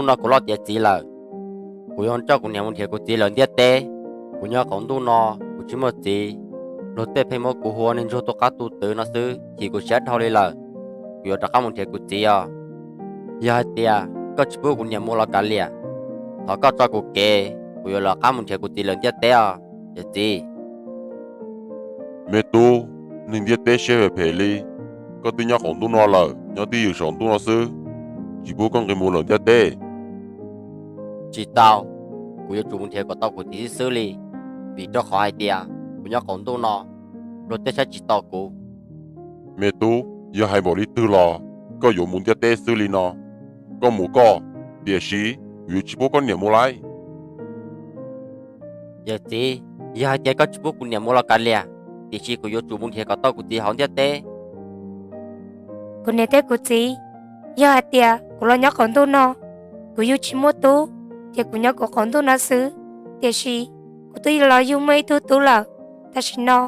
Hnub no kuv loj tiav txiv lawm, kuv yuav coj kuv niam mus nrhiav kuv txiv lawm ntiaj teb. Kuv nyob qaum ntuj no kuv tsis muaj txiv, luag tej pheej muab kuv hu ua neeg ntsuag tu qab tu twv no xwb, chim kuv siab dhau li lawm. Kuv yuav rov qab mus nrhiav kuv txiv os. Yog hais tias koj tsis pub kuv niam mus los kav liam, thov koj tso kuv kev, kuv yuav rov qab mus nrhiav kuv txiv lawm ntiaj teb os yawm txiv. Me tub, neeg ntiaj teb siab phem phem li, koj twb nyob qaum ntuj no lawm, nyob twj ywm saum ntuj no xwb, tsis pub koj nqis mus lawm ntiaj teb. Tsis tau, kuv yuav tsum mus nrhiav kom tau kuv txiv xwb xwb li, vim rau qhov hais tias kuv nyob qaum ntuj no, luag tej saib tsis taus kuv. Me tub, yog hais npaum li twg los koj yuav mus ntiaj teb xwb li no. Koj mus koj, tiam sis kuv yuav tsis pub koj niam mus lauj. Yawm txiv, yog hais tias koj tsis pub kuv niam mus los kav liam, tiam sis kuv yuav tsum mus nrhiav kom tau kuv txiv hauv ntiaj teb. Kuv niam thiab kuv txiv, yog hais tias kuv los nyob qaum ntuj no, kuv yug tsis muaj tub, ces kuv nyob kuv qaum ntuj no xwb. Tiam sis kuv twb los yug muaj ib tug tub lawm, tam sim no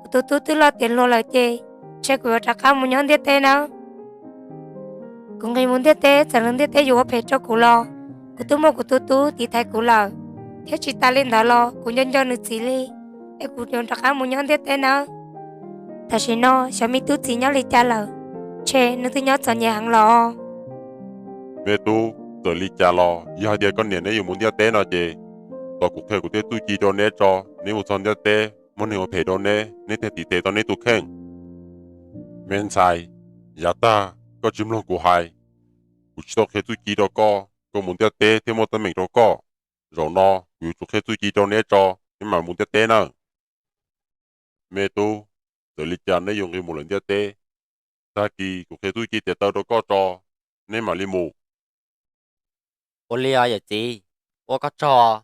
kuv tus tub twb loj tiav hluas lawm ces ntshe kuv yuav rov qab mus nyob ntiaj teb nawb. Kuv nqis mus ntiaj teb, txawm lawv ntiaj teb yuav ua phem rau kuv los kuv twb muaj kuv tus tub tiv thaiv kuv lawm, thiab tsis tas li ntawd los kuv nco nco nws txiv li, es kuv yuav rov qab mus nyob ntiaj teb nawb. Tam sim no xyov me tub txiv nyob li cas lawm, ntshe nws twb nyob txom nyem heev los. Me tub, txawm li cas los yog hais tias koj niam neb yuav mus ntiaj teb no ces, tos kuv qhia kuv tej txuj ci rau neb tso, neb mus txog ntiaj teb muaj neeg ua phem rau neb, neb thiaj tiv thaiv tau neb tus kheej. Me ntxhais, yav tag koj tsis mloog kuv hais, kuv tsis tau qhia txuj ci rau koj, koj mus ntiaj teb thiaj muaj teeb meem rau koj. Zaum no kuv yuav tsum qhia txuj ci rau neb tso, neb mam mus ntiaj teb nawb. Me tub, txawm li cas neb yuav nqis mus lawm ntiaj teb. Tag kis kuv qhia txuj ci tiav taw rau koj tso, neb mam li mus. Ua li os yawm txiv, ua koj tsaug.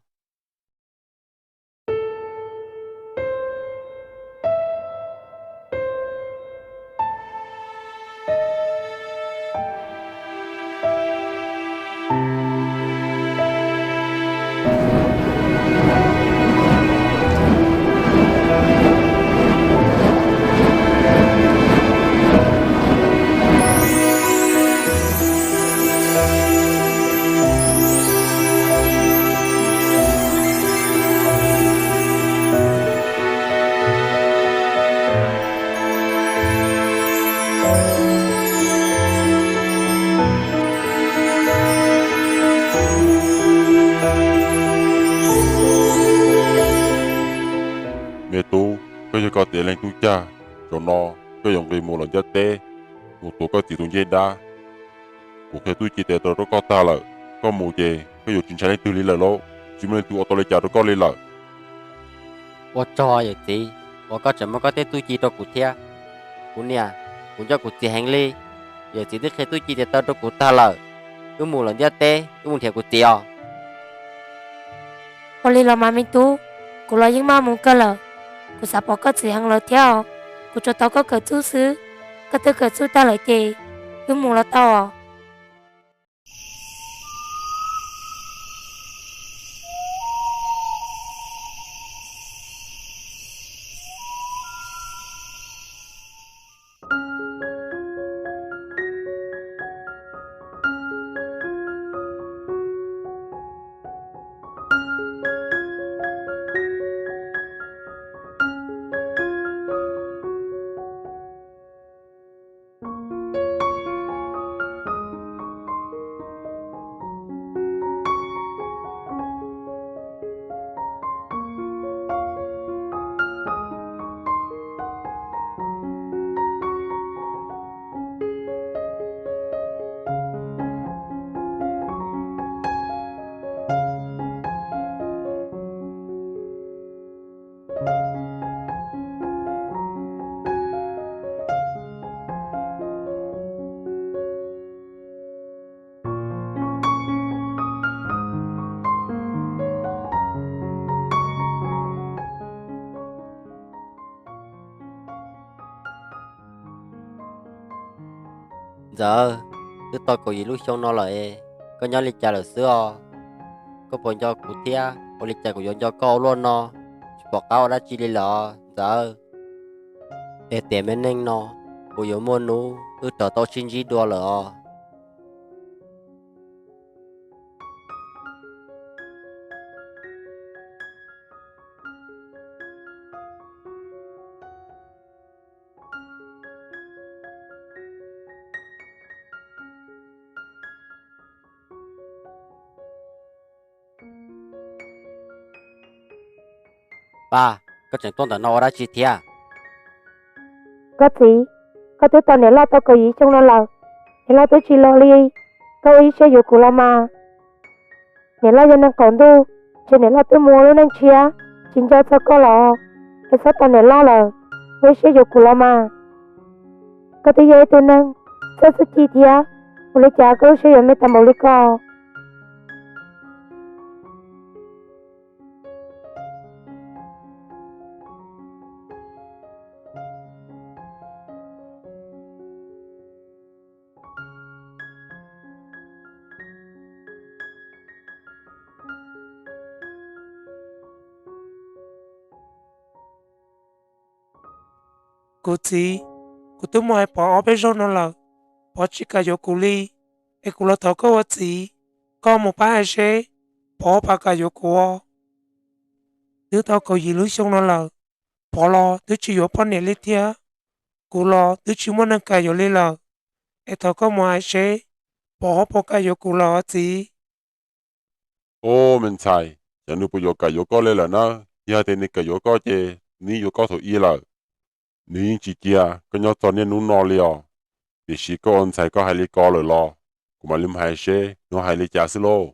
Me tub, koj yog koj tiav leej tub cag, zaum no koj yuav nqis mus lawm ntiaj teb, mus tuav koj txiv tus ncej dab. Kuv qhia txuj ci tiav taw rau koj tag lawm, koj mus ces koj yuav tsis ntshai leej twg li lawm lauj, tsis muaj leej twg ua tau li cas rau koj li lawm. Ua tsaug yawm txiv uas koj tseem muab koj tej txuj ci rau kuv thiab. Kuv niam, kuv nco kuv txiv heev li, yawm txiv twb qhia txuj ci tiav taw rau kuv tag lawm, wb mus lawm ntiaj teb, wb mus nrhiav kuv txiv os. Ua li los mas me tub, kuv los yeej maj mus kawg lawm, kuv xav pom koj txiv heev lawm thiab os, kuv tsuas tos koj kawm txuj xwb, koj twb kawm txuj tag lawm ces wb mus los tau os. Ntxawm, twb tau kaum yim lub xyoo no lawm, koj nyob li cas lawm xwb os? Koj puas nco kuv thiab? Ua li cas kuv yuav nco koj ua luaj no, tsis pom qab ua dab tsi li lawm os ntxawm. Es tiam me neej no, puas yuav muaj hnub wb rov tau sib ntsib dua lawm os? Paj, koj tseem tuaj ntawm no ua dab tsi thiab? Koj txiv, koj twb tos niam loj tau kaum yim xyoo no lawm, niam loj twb tsis los li, koj ua ib siab yuav kuv los mas. Niam loj yog neeg qaum ntuj, ntshe niam loj twb mus ua lub neej tshiab, tsis nco txog koj los, es txhob tos niam loj lawm, ua ib siab yuav kuv los mas. Koj twb yog ib tug neeg txawj txuj ci thiab, ua li cas koj lub siab yuav me tag npaum li ko? Kuv txiv, kuv twb mus hais Pov ob peb zaug no lawm, Pov tsis kam yuav kuv li, es kuv los thov koj ua txiv, koj mus pab hais seb Pov puas kam yuav kuv. Twb tau kaum yim lub xyoo no lawm, Pov los twb tsis yuav poj niam li thiab, kuv los twb tsis muaj neeg kam yuav li lawm, es thov koj mus hais seb Pov puas kam yuav kuv lawm os txiv. Ob, me ntxhais, xyov nws puas yuav kam yuav koj li lawm na. Yog hais tias nws kam yuav koj ces nws yuav koj thaum ub lawm. Nws yeej tsis cia koj nyob txog niaj hnub no li os. Tiam sis koj ua ntxhais koj hais li ko lawm los, kuv mam li mus hais seb nws hais li cas xwb lauj.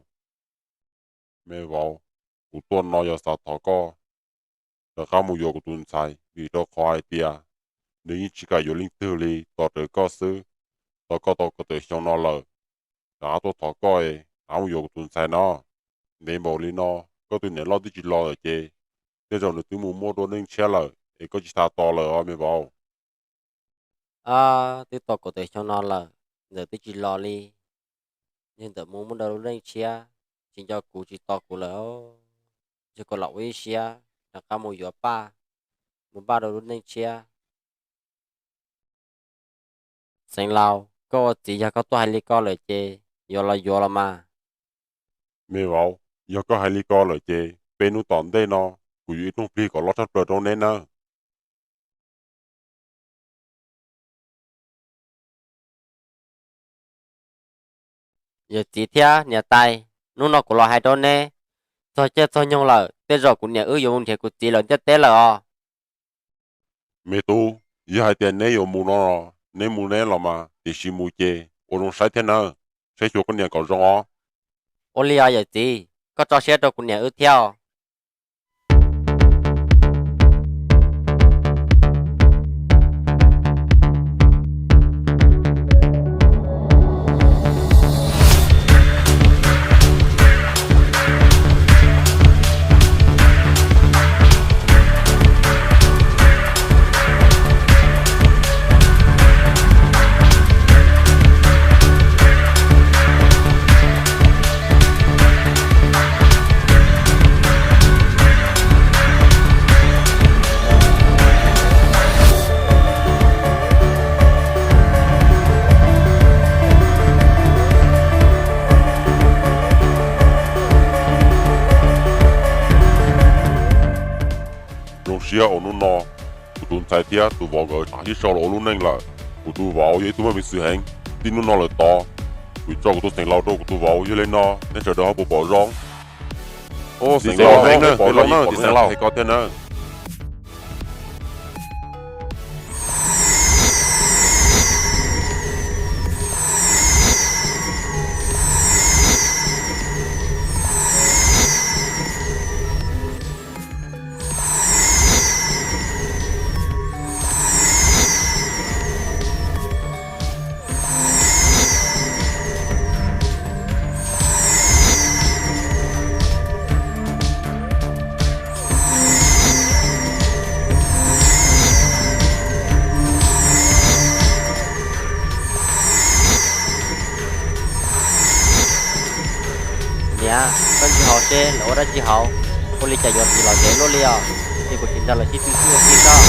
Me vauv, kuv tuaj no yog xav thov koj rov qab mus yuav kuv tus ntxhais, vim rau qhov hais tias nws yeej tsis kam yuav leej twg li, tos rawv koj xwb. Tos koj tau kaum tawm xyoo no lawm, rov qab tuaj thov koj, rov qab mus yuav kuv tus ntxhais no. Ntev npaum li no, koj tus niam loj twb tsis los lawm ces, tej zaum nws twb mus muaj dua neej tshiab lawm es koj tsis tas tos lawm os me vauv. Twb tau kaum tawm xyoo no lawm, ntxawm twb tsis los li. Yog ntxawm mus muaj dua lub neej tshiab, tsis nco kuv tsis tos kuv lawm, yog koj los ua ib siab rov qab mus yuav Paj, mus npaj dua lub neej tshiab. Xeev Laus, koj ua txiv yog koj tuaj hais li ko lawm ces yuav los yuav los mas. Me vauv, yog koj hais li ko lawm ces peb hnub tom ntej no kuv yuav ib rooj plig kom loj tshaj plaws rau neb nawb. Yawm txiv thiab niam tais, hnub no kuv los hais rau neb, txog caij txog nyoog lawm, tej zaum kuv niam wb yuav mus nrhiav kuv txiv lawm ntiaj teb lawm os. Me tub, yog hais tias neb yuav mus no, neb mus neb los mas, tiam sis mus ces ua zoo saib thiab nawb, saib xyuas koj niam kom zoo os. Ua li os yawm txiv, koj tso siab rau kuv niam wb thiab os. Zoo siab uas hnub no kuv tus ntxhais thiab tus vauv nkawd rov qab sib sau los ua lub neej lawm. Kuv tus vauv yog ib tug muaj peev xwm heev, txij hnub no lawm tod kuv tso kuv tus Xeev Laus rau kuv tus vauv. Yog li no nej sawv daws ho puas pom zoo? Xeev Laus, pom zoo nawb, pom zoo nawb, txiv Xeev Laus, hais koj thiab nawb. Niam, koj ntsia hauv seb lawv ua dab tsi hauv, ua li cas yuav ris los ntev luaj li os, es kuv tsis nrog lawv sib tw xwb ua tij sab.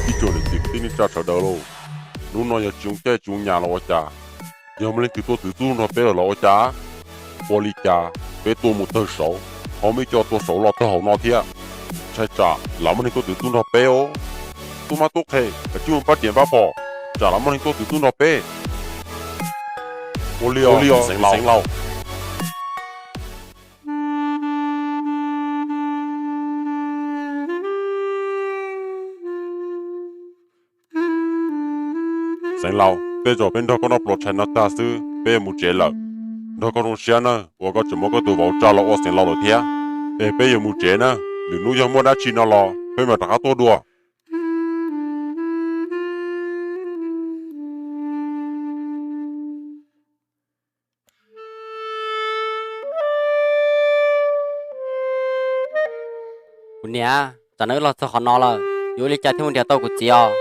Ib tsoom niam txiv kwv tij neej tsa sawv daws lauj, hnub no yog tsis zoo caij tsis zoo nyoog los ua cas? Yog muaj leej twg tuaj twv txuj nrog peb lawm los ua cas? Ua li cas peb tuaj mus tawg saud, ho muaj ib co tuaj saud los tawg hauv no thiab. Ntshai tsam lam muaj neeg tuaj twv tub nrog peb os. Tub mab tub qhe, kav tsij mus pab riam pab phom, tsam lam muaj neeg tuaj twv tub nrog peb. Ua li os Xeev Laus. Xeev Laus, tej zaum peb nrog koj noj pluas tshais no tag xwb peb yuav mus tsev lawm. Nrog koj zoo siab nawb uas koj tseem muab koj tus vauv tsa los ua Xeev Laus lawm thiab. Es peb yuav mus tsev na, lwm hnub yog muaj dab tsi no los peb mam rov qab tuaj dua. Kuv niam, tsam no wb los txog qhov no lawm, yuav ua li cas thiaj mus nrhiav tau kuv txiv os?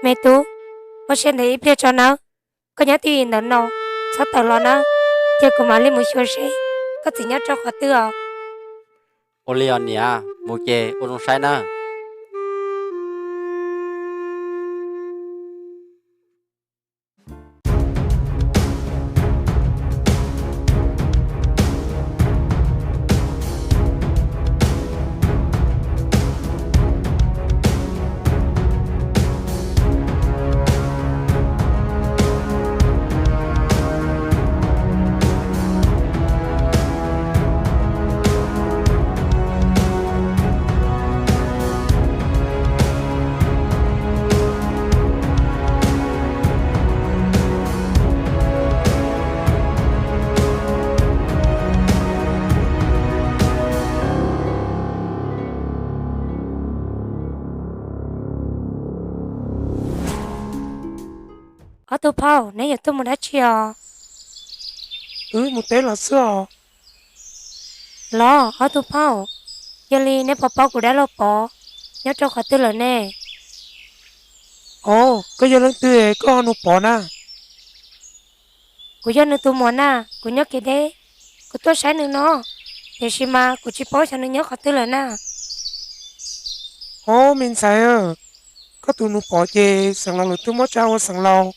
Me tub, ua siab ntev ib pliag tso nawb. Koj nyob twj ywm ntawm no, txhob tawm los nawb, cia kuv mam li mus xyuas seb koj txiv nyob rau qhov twg os. Ua li os niam, mus ces ua zoo saib nawb. Ob tug phauj, neb yuav tuaj mus dab tsi os? Wb mus teb los xwb os. Los ob tug phauj, yog li neb puas paub kuv dab laug Pov nyob rau qhov twg lawm ne? Os, koj yog leej twg es koj ho nug Pov na? Kuv yog nws tus muam na, kuv nyob kev deb, kuv tuaj saib nws no, tiam sis mas kuv tsis paub xyov nws nyob qhov twg lawm na. Os me ntxhais, koj tus nus Pov ces Xeev Laus lawv twb muab tsa ua Xeev Laus,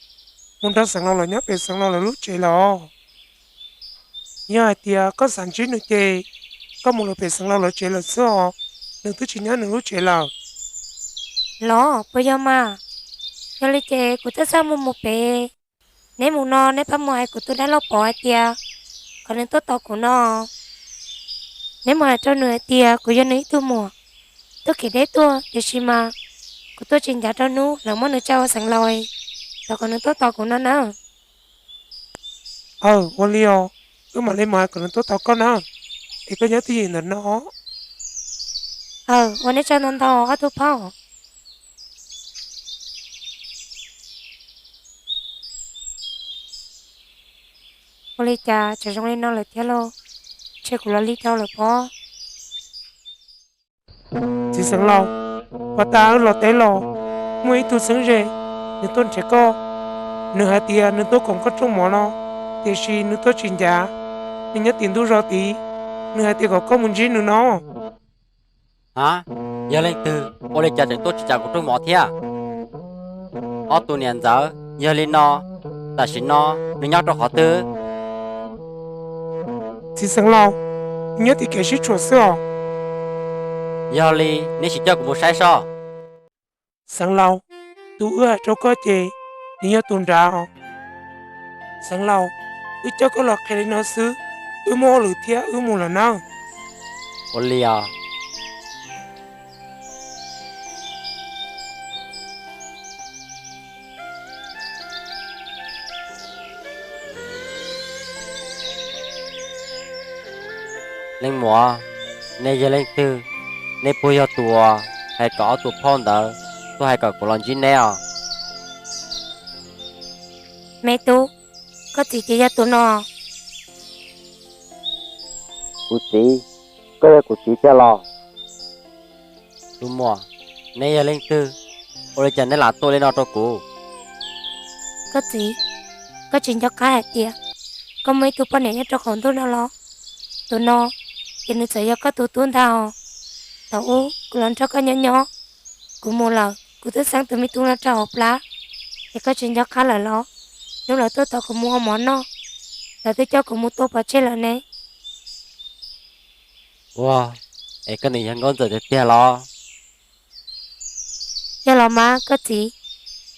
mus nrog Xeev Laus lawv nyob pem Xeev Laus lawv lub tsev lawm os. Yog hais tias koj xav ntsib nws ces koj mus lawm pem Xeev Laus lawv tsev lawm xwb os, nws twb tsis nyob nws lub tsev lawm. Los puas yog mas? Yog li ces kuv twb xav mus mus pem. Neb mus no neb pab mus hais kuv tus dab laug Pov hais tias kom nws tuaj tos kuv no. Neb mus hais rau nws hais tias kuv yog nws ib tug muam, tuaj kev deb tuaj, tiam sis mas kuv tuaj tsis ncav rau hnub lawv muab nws tsa ua Xeev Laus, thov kom nws tuaj tos kuv no nawb. Aw, ua li os, wb mam li mus hais kom nws tuaj tos koj na, es koj nyob twj ywm ntawm no. Aw, ua nej tsaug ntau ntau ob tug phauj. Ua li cas tseem zoo li no lawm thiab lauj? Ntshe kuv los lig dhau lawm pob. Txiv Xeev Laus, puag ta wb los teb los, muaj ib tug txheeb ze, nws tuaj nrhiav koj. Nws hais tias nws tuaj koom koj rooj mov no, tiam sis nws tuaj tsis ncav. Nws nyob tim ntug zos tid, nws hais tias kom koj mus ntsib nws no. A, yog leej twg ua li cas tseem tuaj tsis ncav kuv rooj mov thiab? Ob tug niam ntxawm, yog li no, tam sim no nws nyob rau qhov twg? Txiv Xeev Laus, nws nyob tim kev sib tshuam xwb os. Yog li neb sim coj kuv mus saib soj. Xeev Laus, tus wb hais rau koj ces nws yog tus nrad os. Xeev Laus, wb coj koj los qhia li no xwb, wb muaj hauj lwm thiab wb mus lawm nawb. Ua li os. Leej muam, nej yog leej twg? Nej puas yog tus uas hais kom ob tug phauj ntawd tuaj hais kom kuv los ntsib neb os? Me tub, koj txiv ces yog tus no. Kuv txiv, koj yog kuv txiv tiag los? Tus muam, neb yog leej twg? Ua li cas neb lam tuaj li no rau kuv? Koj txiv, koj tsis nco qab hais tias koj muaj ib tug poj niam nyob rau qaum ntuj no los? Tus no ces nws txawm yog koj tus tub ntag os. Thaum ub kuv los nrog koj nyob nyob, kuv mus lawm kuv twb xeeb tus me tub no rau hauv plab, ces koj tsis nco qab lawm los? Hnub lawv tuaj tos kuv mus ua mov noj, lawv twb coj kuv mus tua pov tseg lawm ne. Ua, es koj niam yog nkauj ntxawm tiag tiag los? Yog los mas koj txiv,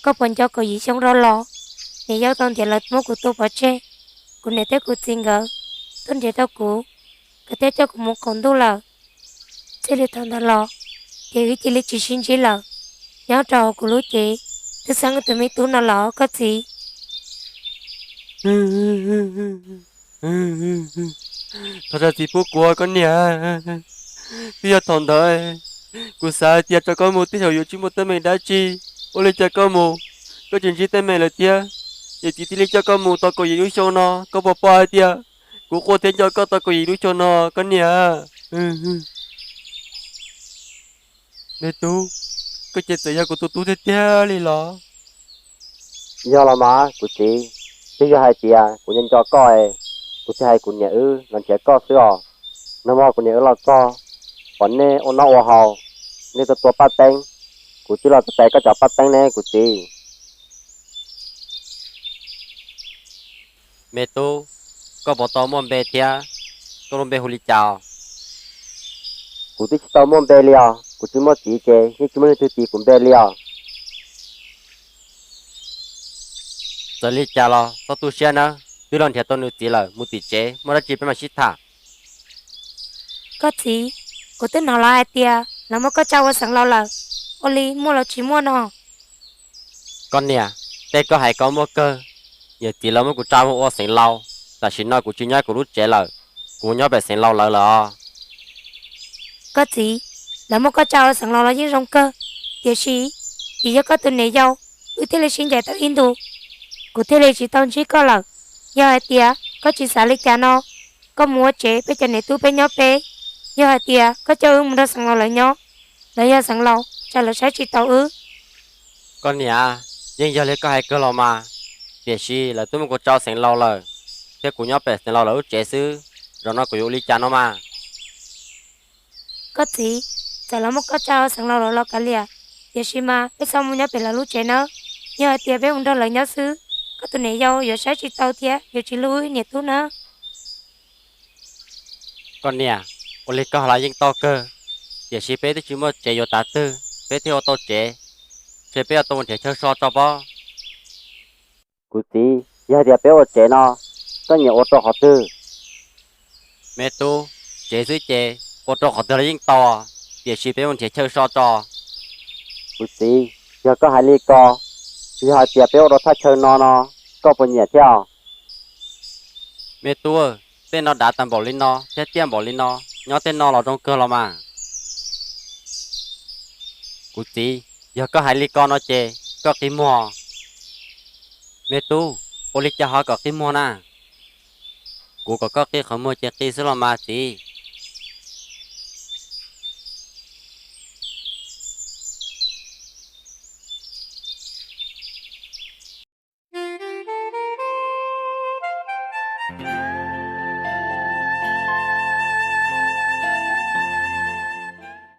koj puas nco kaum yim xyoo rau los, niam yau tau ntiav lawv muab kuv tua pov tseg, kuv niam thiab kuv txiv nkawd tuaj nrhiav tau kuv, nkawd thiaj coj kuv mus qaum ntuj lawm. Txij li thaum ntawd los, ces wb cia li tsis sib ntsib lawm. Nyob rau hauv kuv lub cev twb xeeb tus me tub no los koj txiv. Thov zam txim pub kuv koj niam. Twb yog thaum ntawd kuv xav hais tias tso koj mus tej zaum yuav tsis muaj teeb meem dab tsi. Ua li cas koj mus, koj tsis ntsib teeb meem lawm thiab, yawm txiv thiaj li coj koj mus tau kaum yim lub xyoo no. Koj puas paub hais tias kuv quaj thiab nco koj tau kaum yim lub xyoo no koj niam? Me tub, koj ces txawm yog kuv tus tub tiag tiag li los? Yog los mas kuv txiv, twb yog hais tias kuv nco nco koj, kuv thiaj hais kuv niam wb los nrhiav koj xwb os. Nag hmo kuv niam wb los txog, pom nej ua noj ua haus, nej tuaj tua paj teeb, kuv twb los txais koj cov paj teeb ne kuv txiv. Me tub, koj puas tau muaj npe thiab? Koj lub npe hu li cas? Kuv twb tsis tau muaj npe li os, kuv tsis muaj txiv ces yeej tsis muaj leej twg tis kuv npe li os. Txawm li cas los txhob tu siab nawb, twb los nrhiav tau nws txiv lawm, mus tim tsev muaj dab tsi peb mam sib tham. Koj txiv, kuv twb hnov lawv hais tias lawv muab koj tsa ua xeev laus lawm, ua li muaj los tsis muaj no? Koj niam, tej koj hais ko muaj kawg, yawm txiv lawv muab kuv tsa mus ua xeev laus, tam sim no kuv tsis nyob kuv lub tsev lawm, kuv nyob pem xeev laus lawv lawm os. Koj txiv, lawv muab koj tsa ua xeev laus los yeej zoo kawg, tiam sis vim yog koj tus niam yau, wb thiaj li sib ncaim tau ib ntus, kuv thiaj li tsis tau ntsib koj lawm. Yog hais tias koj tsis xav li cas no, koj mus ua tsev, peb cov niam tub peb nyob peb. Yog hais tias koj coj wb mus nrog xeev laus lawv nyob, lawv yog xeev laus tsam lawv saib tsis taus wb. Koj niam, yeej yog li koj hais kawg los mas, tiam sis lawv twb muab kuv tsa xeev laus lawm, thiab kuv nyob pem xeev laus lawv lub tsev xwb, zaum no kuv yuav ua li cas no mas? Koj txiv, txawm lawv muab koj tsa ua xeev laus lawv los kav liam, tiam sis mas peb txhob mus nyob pem lawv lub tsev nawb. Yog hais tias peb mus nrog lawv nyob xwb, koj tus niam yau yuav saib tsis taus thiab yuav tsis hlub wb niam tub nawb. Koj niam, ua li koj hais los yeej tau kawg, tiam sis peb twb tsis muaj tsev yuav tav twg peb thiaj ua tau tsev, ces peb yuav tau mus nrhiav chaw so tso pob. Kuv txiv, yog hais tias peb ua tsev no, koj nyiam ua rau qhov twg? Me tub, tsev xwb ces ua rau qhov twg los yeej tau, tiam sis peb mus nrhiav chaw so tso. Kuv txiv, yog koj hais li ko, yog hais tias peb ua rau thaj chaw no no, koj puas nyiam thiab? Me tub, tej no dav tas npaum li no thiab tiaj npaum li no, nyob tej no los zoo kawg los mas. Kuv txiv, yog koj hais li ko no ces koj qi muag. Me tub, ua li cas ho kom qi muag na? Kuv kom koj qi qhov muag ces qi xwb los mas txiv.